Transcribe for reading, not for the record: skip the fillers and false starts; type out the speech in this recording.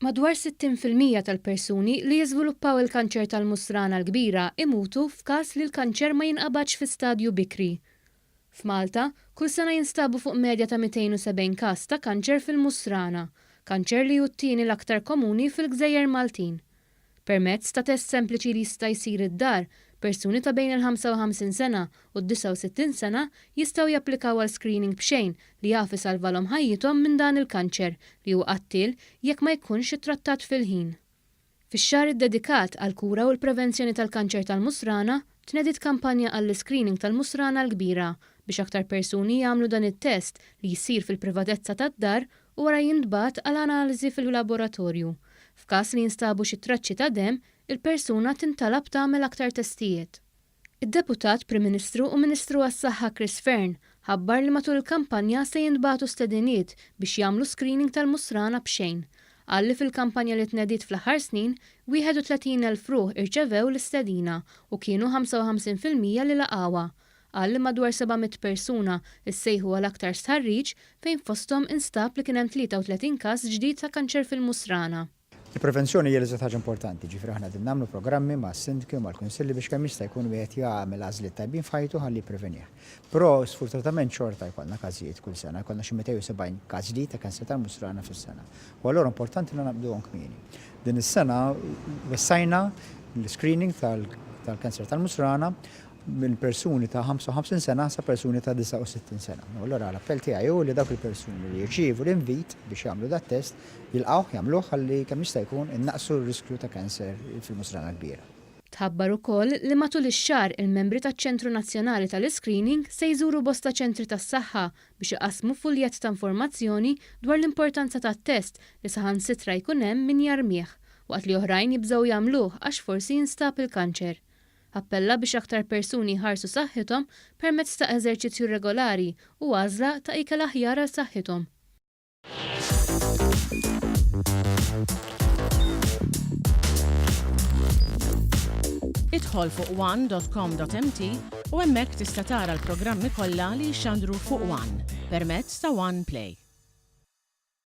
Madwar 60% tal-persuni li jiżviluppaw il-kanċer tal-musrana l-kbira imutu f'każ li l-kanċer ma jinqabadx fi stadju bikri. F'Malta, kull sena jinstabu fuq medja ta' 270 każ ta' kanċer fil-musrana, kanċer li hu t-tieni l-aktar komuni fil-gżejjer Maltin. Permezz ta' test sempliċi li jista' jsir id-dar, persuni ta' bejn il-55 sena u d-69 sena jistgħu japplikaw għal screening b'xejn li jaf isalvalhom ħajjithom minn dan il-kanċer li hu qattiel jekk ma jkunx ittrattat fil-ħin. Fix-xahar iddedikat għall-kura u l-prevenzjoni tal-kanċer tal-musrana, tnediet kampanja għall-iscreening tal-musrana l-kbira biex aktar persuni jagħmlu dan it-test li jsir fil-privatezza tad-dar u wara jintbagħat għal analiżi fil-laboratorju. F'każ li jinstabu xi traċċi ta' demm, il-persuna tintalab tagħmel aktar testijiet. Id-Deputat Prim Ministru u Ministru għas-Saħħa Chris Fearne ħabbar li matul il-kampanja se jintbagħtu stediniet biex jagħmlu screening tal-musrana b'xejn. Qal li fil-kampanja li tnediet fl-aħħar snin, 31,000 ruħ irċevew l-istedina u kienu 55% li laqgħuha. Qal li madwar 700 persuna ssejħu għal aktar stħarriġ fejn fosthom instab li kien hemm 33 każ ġdid ta' kanċer fil-musrana. Il-prevenzjoni hija l-iżjed ħaġa importanti, ġifieri aħna qegħdin nagħmlu programmi mas-sindki u mal-kunsilli biex kemm jista' jkun wieħed jagħmel għażliet tajbin f'ħajtu ħalli jipprevenih. Però sfortunatament xorta jkollna każijiet kull sena, jkollna xi 270 każ ġdid ta' kanser tal-musrana fis-sena. U allura importanti li naqbduhom kmieni. Din is-sena wessajna l-screening tal-kanser tal-musrana minn persuni ta' 55 sena sa persuni ta' 69 sena. U allura l-appell tiegħi hu li dawk il-persuni li jirċievu l-invit biex jagħmlu dat-test jilqgħuh, jagħmluh ħalli kemm jista' jkun innaqqsu r-riskju ta' cancer fil-musrana l-kbira. Tħabbar ukoll li matul ix-xahar il-membri taċ-Ċentru Nazzjonali tal-Iscreening se jżuru bosta ċentri tas-saħħa biex iqassmu fuljett ta' informazzjoni dwar l-importanza tat-test li saħansitra jkun hemm min jarmih waqt li oħrajn jibżgħu jagħmluh għax forsi jinstab il-kanċer. Appella biex aktar persuni jħarsu saħħithom permezz ta' eżerċizzju regolari u għażla ta' ikel aħjar għal saħħithom. Idħol fuq one dot com dot mt u hemmhekk tista' tara l-programmi kollha li jixxandru fuq one permezz ta' One Play.